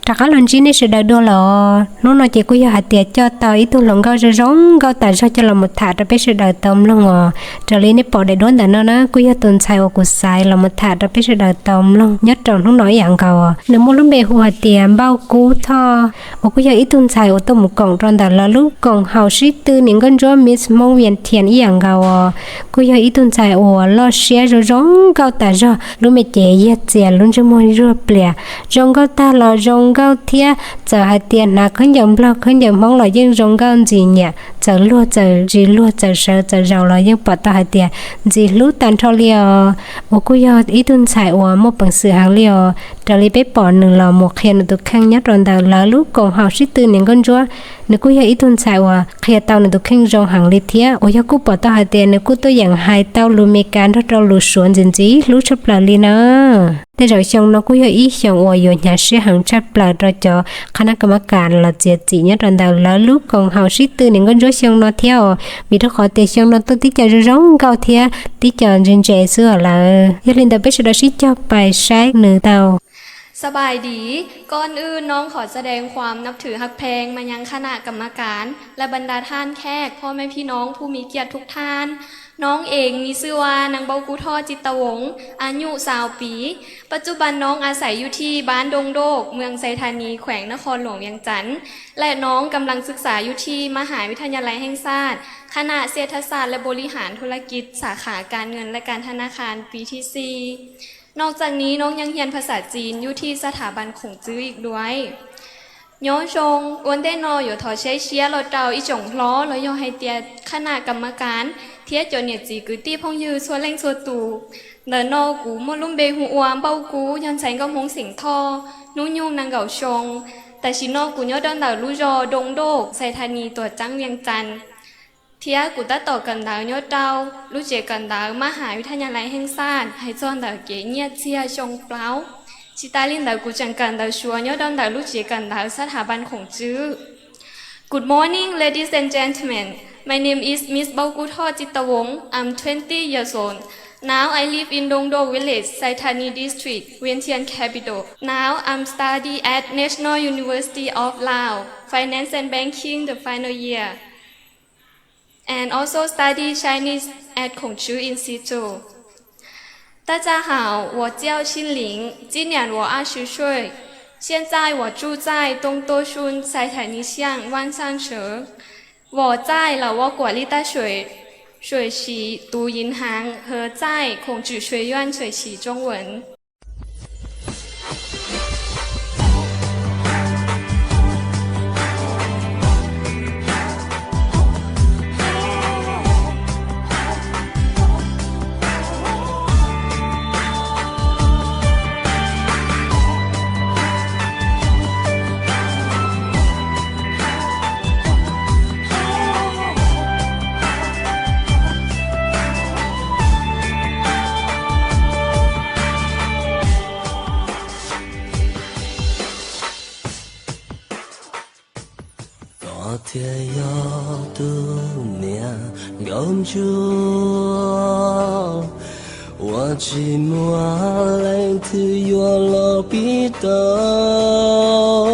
Rov qab los ntsib nej sawv daws dua los, hnub no ces kuj yog hais tias coj tau ib tug hluas nkauj zoo zoo nkauj tas zog coj los mus tham rau peb sawv daws tau mloog os. Raws li nej pom daim duab ntawm no na kuj yog tus ntxhais uas kuv xaiv los mus tham rau peb sawv daws tau mloog nyob rau hnub no ib yam nkaus. Nws muaj lub npe hu hais tias Npauj Kub Thoj, uas kuj yog ib tug ntxhais uas tuaj mus koom rau ntawm lawv lub koom haum sib tw niam nkauj ntsuab Miss Hmoob Vias Thias ib yam nkaus os. Kuj yog ib tug ntxhais uas loj siab zoo zoo nkauj tas zog, lub me cev yag txias, lub ntsej muag zuag plias, zoo nkauj tag los zoo nkauj thiab. Txawm hais tias hnav khaub ncaws Nplog khaub ncaws Hmoob los yeej zoo nkauj ntxim nyiam, txawm luag txawm ntsis luag txawm sawv txawm zaum los yeej pom tau hais tias ntxim hlub tag nrho li os. Uas kuj yog ib tug ntxhais uas muaj peev xwm heev li os. Raws li peb pom nws los mus qhia nws tus kheej nyob rau ntawm lawv lub koom haum sib tw niam nkauj ntsuab, nws kuj yog ib tug ntxhais uas qhia tau nws tus kheej zoo heev li thiab. Uas yog kuj pom tau hais tias nws kuj tuaj yeem hais tau lus Meskas nrog rau lus Suav ntxim ntxim hlub tshaj plaws li na. Tej zaum xyoo no kuj yog ib xyoos uas yuav hnyav siab heev tshaj plaws rau cov qhab nab kas mab kas los txiav txim nyob rau ntawm lawv lub koom haum sib tw niam nkauj ntsuab xyoo no thiab os, vim rau qhov tias xyoo no tuaj tib co zoo zoo nkauj thiab tib co ntse ntse xwb os lawm. Yog li ntawd peb sawv daws sib cog pais saib nws tau. สบายดี ก่อนอื่นน้องขอแสดงความนับถือฮักแพงมายังคณะกรรมการและบรรดาท่านแขกพ่อแม่พี่น้องผู้มีเกียรติทุกท่าน น้องเองมีชื่อว่านางเบากูท่อจิตวงศ์ อายุซาวปี ปัจจุบันน้องอาศัยอยู่ที่บ้านดงโดก เมืองไซธานี แขวงนครหลวงเวียงจันทน์ และน้องกำลังศึกษาอยู่ที่มหาวิทยาลัยแห่งชาติ คณะเศรษฐศาสตร์และบริหารธุรกิจ สาขาการเงินและการธนาคารปีที่สี่ นอกจากนี้น้องยังเรียนภาษาจีนอยู่ที่สถาบันขงจื้ออีกด้วย Nyob zoo, ua ntej no yuav thov sheb siab los rau ib tsoom hlob los yog hais tias คณะกรรมการ thiab cov niam txiv kwv tij phooj ywg txhua leej txhua tus. Ntawm no kuv muaj lub npe hu ua Npauj Kub, yog ntxhais nkauj Hmoob xeem Thoj, hnub nyoog nees nkaum xyoo. Tam sim no kuv nyob rau ntawm lub zos Doo Doj, xais thas nis tuam tseeb Vias Cas, thiab kuv tab tom kawm ntawv nyob rau lub tsev kawm ntawv Maj Has Vij Thaj Nyaj Lais Heej Xaj hais txog ntawm kev nyiaj txiag xyoo plaub. Tsis tas li ntawd kuv tseem kawm ntawv Suav nyob rau ntawm lub tsev kawm ntawv Sab Thav Npas Khoom Tswb. Good morning, ladies and gentlemen. My name is Miss Npauj Kub Thoj Txi Tawong. I'm twenty years old. Now I live in Dongdo Village, Saitani District, Vientiane Capital. Now I'm study at National University of Laos, Finance and Banking, the final year, and also study Chinese at Khongcheu Institute. 大家好，我叫辛玲，今年我二十岁，现在我住在东多顺 Saitani 乡 Wan Sang Seo。我在老挝国立大学学习读银行和在孔子学院学习中文。 Koj thiaj yog tus niam nkauj ntsuab uas tsis muaj leej twg yuav los pib tau.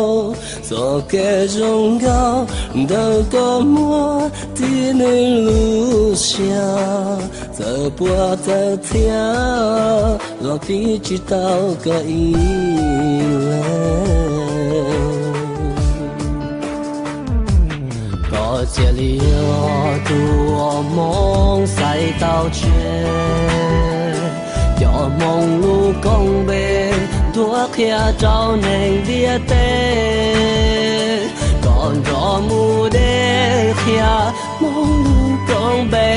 Txoj kev zoo nkauj ntawm koj muaj tib neeg lub siab, txawm puas txawm thiab los pib tsis tau koj ib leeg. Koj cia li yog tus uas Hmoob xaiv tau tseg, cov Hmoob lub koob npe ntuas qhia rau neeg ntiaj teb. Koj nrog mus de qhia Hmoob lub koob npe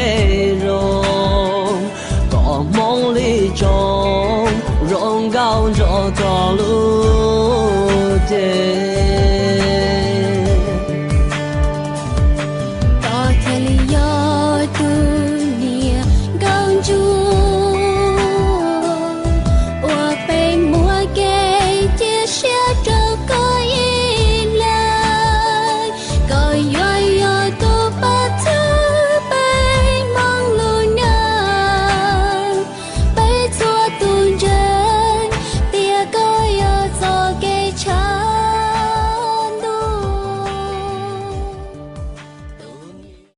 zoo, kom Hmoob li tsoom zoo nkauj nrog rau lub cev.